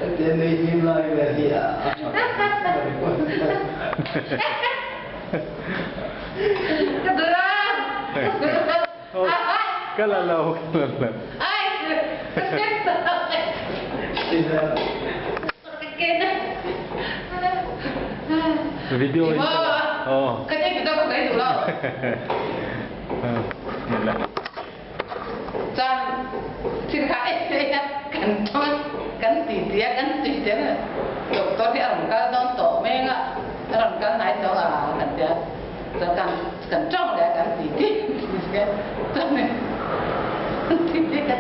Hetia nui hlim lai vel hi a tha Ka duh a! Ka la lo, ka la lo. Ai! Ka hriat tak! Video in ka la. Aw. Ka nei video ka sawi duh lo. Chuan thil kha ei a kan tawng a, kan ti ti a, kan ti ti a, doctor hi a rawn kal dawn tawh meng a, a rawn kal hnai tawh a kan ti a, chuan kan kan tawng leh a kan ti ti ti a, chuan kan ti ti a.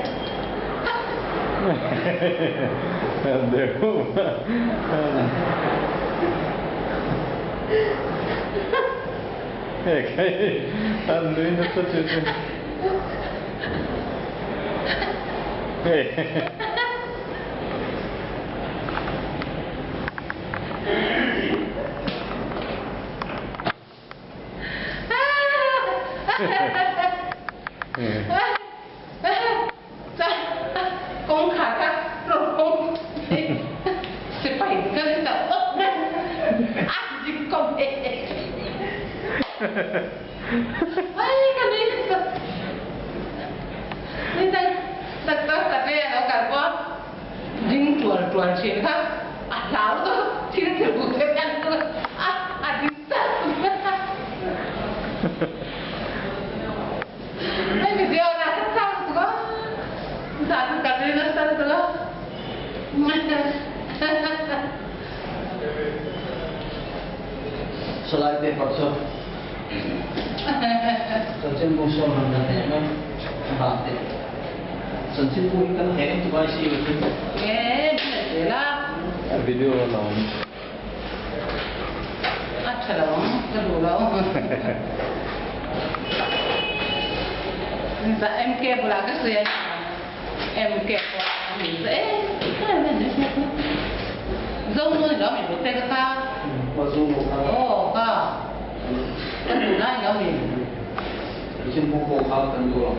Hei an nui nasa chu chu. Hei. Kawngkhar kha rawn hawng sipai kal hi tak awp mai a dik kawm e ai ka nui nasa ni dang doctor Tate a lo kal pawh ding tual tual thin kha a hlau tawh thil thil bu te hian a a ding chat Hei video na ka chang tuk a. Zan ka nui nasa tuk a. Salai paper cu chanchinbu sawm han kan heh mai ba te chanchinbu hi kan heh tuk ai si cu. Eh, la. Video lawm. A tha lo ang, ka duh lo. Za MK bulah ka sawi a nia. MK pawh a ni za e Zo nu ni lo mi bu te ka ka. Aw ka. Kan duh lai lo mi. Chanchinbu pawh kha kan duh lo.